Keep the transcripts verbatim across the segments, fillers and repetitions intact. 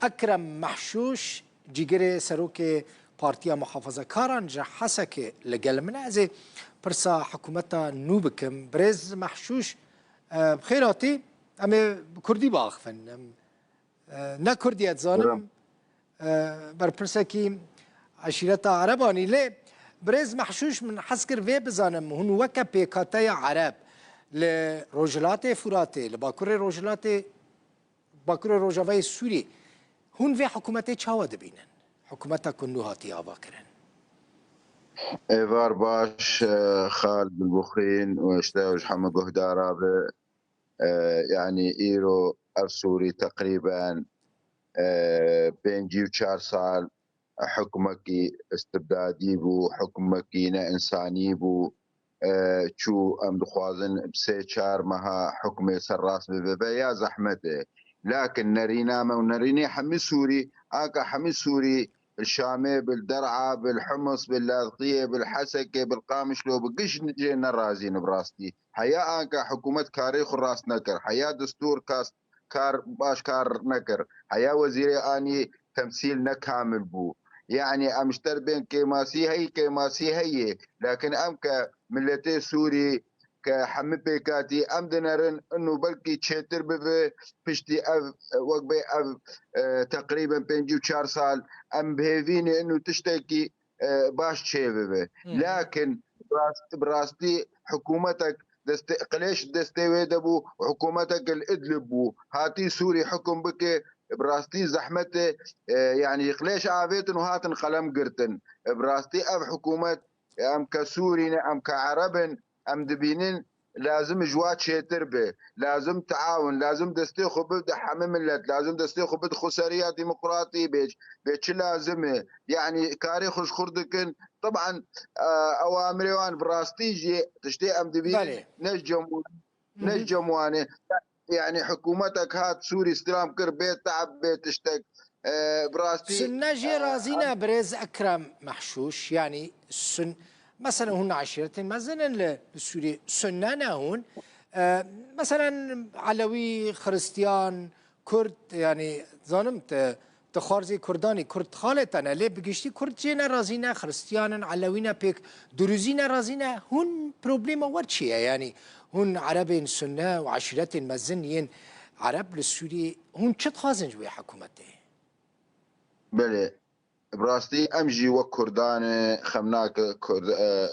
Ekrem Mehşûş, cîgirê serokê Partiya Muhafazekaran ji Hesekê li gel min e. Ez ê pirsa hikûmeta nû bikim. Birêz Mehşûş, e, bi xêr hatî. Em ê bi kurdî biaxivin. Em, e, ne kurdî ye, dizanim, e, berpirsekî eşîreta Erebanî. Lê birêz Mehşûş, min hez kir vê bizanim, hûn weke pêkateya Ereb li Rojhilatê Furatê, li Bakurê Rojhilatê Bakurê Rojavayê Sûrî, hûn vê hikûmetê çawa dibînin? Hikûmeta ku nû hatiye avakirin. Êvar baş, e, Xalid Dilbuxîn û ji te û ji hemû guhdara be. E, yanî îro ev Sûrî teqrîben, e, pêncî û çar sal hukmekî istibdadî bû, hukmekî ne însanî bû. E, çû, em dixwazin bi sê çar meha hukmê ser rast bibe, be ya zehmet e. Lakin nerîna me û nerînê hemî Sûrî, anka hemî Sûrî, li Şamê, bil Der'a, bil Humus, bil Lazqiyê, bil Hesekê, bil Qamişlo, bi giş jê nerazî ne bi rastî. Heya anka hikûmet karê xwe rast nekir. Heya destûr kas kar baş kar nekir. Heya wezîrê anî temsîl ne kamil bû. Yanî em ji te bên kêmasî heyî, kêmasî heyê. Lakin em ke miletê Sûrî ke hemî pêkatî em dinerin, inu belkî çêtir bibe, piştî ev, wek bê ev, e, teqrîben pêncî û çar sal em bi hêvî ne inu tiştekî e, baş çêbibe. Hı hı. Lakin bi rast-, bi rastî hikûmetek destê, qilêş destê wê de bû, hikûmetek li Idlib bû. Hatî Sûrî hukm bike, bi rastî zehmet e, e, yanî qilêş avêtin û hatin qelem girtin. E, bi rastî ev hikûmet, e, em ke Sûrî ne, em ke Ereb in, em dibînin, lazim ji wa çêtir be. Lazim taawun, lazim destê xwe bide hemî millet, lazim destê xwe bide xweseriya demokratî bê, bê çi lazim e. Yanî karê xwe ji xwe dikin. Taban, e, ewamirê wan bi rastî jî tiştê em dibînin Belê. ne ji cemhûr-, Hı ne hı. ji cem wan e. Yanî hikûmetek hat Sûrî stilam kir bê teab, bê tiştek. E, bi rastî, Sunne jê e, razî ne, em birêz Ekrem Mehşûş. Yanî Sun-, mesela hûn eşîretên mezin in li, li Sûriyê. Sunne ne hûn. E, mesela Elewî, Xiristiyan, Kurd, yanî zanim te, te xwarzê Kurdanî, Kurd xalê te ne. Lê bi giştî Kurd jê ne razî ne, Xiristiyan in, Elewî ne pêk, Duruzî ne razî ne. Hûn problema we çi ye? Yanî hûn Erebên Sunne û eşîretên mezin yên Ereb li Sûriyê, hûn çi dixwazin ji wê hikûmetê? Belê. Bi rastî em jî wek Kurdan e, xem nake Kurd, e,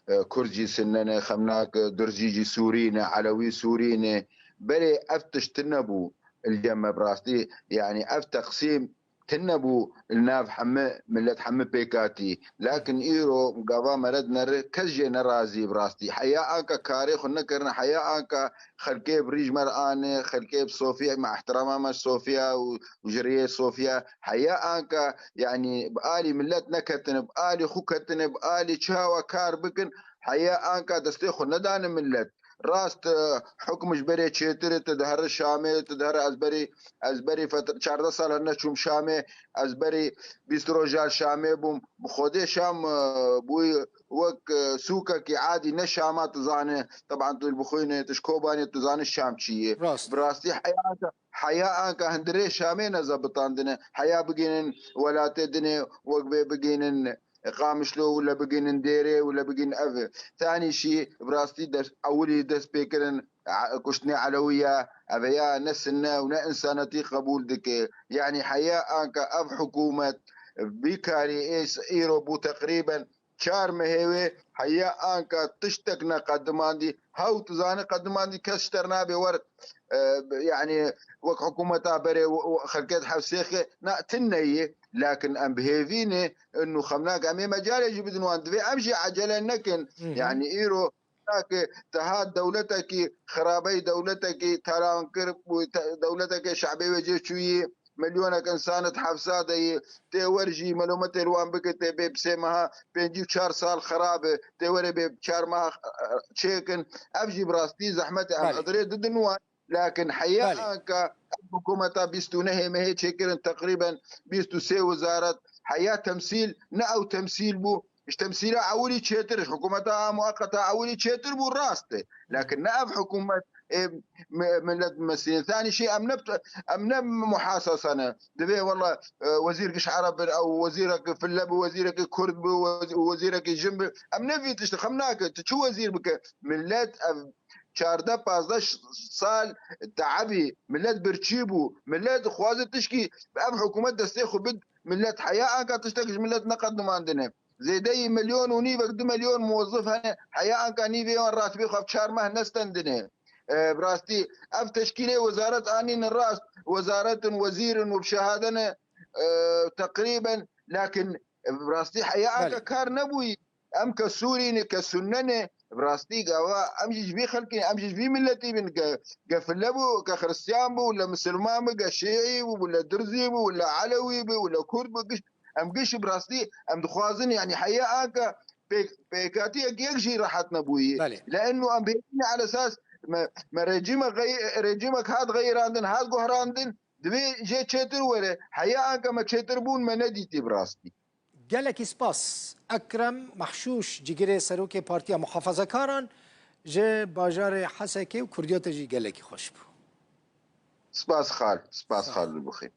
e, Kurd jî Sunne ne, xem nake Durzî jî Sûrî ne, Elewî Sûrî ne. Belê ev tişt tune bû li cem me bi rastî. Yanî ev teqsîm tune bû li nav hemî millet, hemî pêkatî. Lakin îro gava mere dinere, kes jê nerazî bi rastî. Heya anka karê xwe nekirine, heya anka xelkê bi rî ji me re ane, xelkê bi Sofiya, me ihtirama me ji Sofiya û û ji rêyê Sofiya heya anka, yanî bi alî millet neketine, bi alî xwe ketine, bi alî çawa kar bikin, heya anka destê xwe nedane millet. Rast, e, hukm ji berê çêtir e, tu dihere Şamê, tu dihere ez berî, ez berî fet-, çardeh sal hene çûm Şamê, ez berî bîst roja Şamê bûm. Bi Xwedê Şam, e, bûyî wek, e, sûkekî adî, ne Şama tu zane. Teban tu li bixwîne, tu ji Kobanê tu zane Şam çi ye. Rast. Bi rastî heya anka Heya anka hundirê Şamê ne zebitandine. Heya bigihînin welatê dinê, wek bê bigihînin Qamişlo û le bigihînin Dêrê û le bigihînin ev. Tanî şî bi rastî dest, ewilî dest pê kirin, a, kuştinê Elewî ya. Ev ya ne sinne û ne însanetî qebûl dike. Yanî heya anka ev hikûmet bikarî ês-, îro bû teqrîben çar mehê wê heya anka tiştek neqedimandî, hew tu zanî qedimandî kes ji te re nabê wer, e, yanî wek hikûmeta berê û, û xelkê dihewsêxe, na, tune ye, lakin em bi hêvî ne, û xem nake, em ê mecalê jî bidin wan, divê em jî ecele nekin. Hı hı. Yanî îro nake, te hat dewletekî xirabeyî, dewletekî talan kir, bû te-, dewletekê şebê wê cê çûyî, milyonek însan di hefsa de yî, tê wer jî melometê li wan bike, tê bê bi sê meha, pêncî û çar sal xirab e, tê werê bê çar meha, e, çêkin. Ev jî bi rastî zehmet e. Em Belê. Edirê didin wan. Lakin heya Belê. Anka ev hikûmeta bîst û nehê mehê çêkirin teqrîben bîst û sê wizaret heya temsîl, ne ew temsîl bû. Ji temsîla ewilî çêtir, ji hikûmeta muweqeta ewilî çêtir bû, rast e. Lakin ne ev hikûmet e, mi-, millet mesîne. Thanî şey, em ne, em ne muhasasa ne. Divê wela, e, wezîr giş Ereb bin, ew wezîrekî fille bi, wezîrekî Kurd bi, wez-, wezîrekî jin bi. Em ne vî tişt, xem nake. Tu çi wezîr bike? Millet ev çardeh pazdeh ş-, sal teebî, millet birçî bû. Millet dixwaze tişkî, ev hikûmet destê xwe bid, millet heya anka tiştek ji millet neqedimandine. Zêdeyî milyon û nîvek, du milyon muwezif hene, heya anka nîvê wan ratibê xwe ev çar meh nestendine. E, bi rastî, ev teşkîlê wezaret anîne rast, wezaretin, wezîrin û bi şehadene, e, teqrîben, lakin, e, bi rastî heya anka Belê. kar nebûyî. Em ke Sûrî ne, ke Sunne ne, bi rastî gava em jî ji vî xelkê, em jî ji vî miletî bin, ke, ke file bû, ke Xiristiyan bû, wile Misilman bû, ke Şîî bû, wile Durzî bû, wile Elewî bû, wile Kurd bû, giş, em giş bi rastî, em dixwazin, yanî heya anka pêk-, pêkhatiyek yek jî rehet nebûyî. Belê. Le'ennu em bêjîne ala esas me, me rejîme xey-, rejîmek hat xeyirandin, hat guherandin, divê jê çêtir were. Heya anka me çêtir bûn, me nedîtî bi rastî. Gelekî spas. Ekrem Mehşûş, cigirê serokê Partiya Muhafazekaran ji bajarê Hesekê û Kurdiyê te jî gelekî xweş bû. Spas xal, spas Sağ ol. xal, tu bixêr.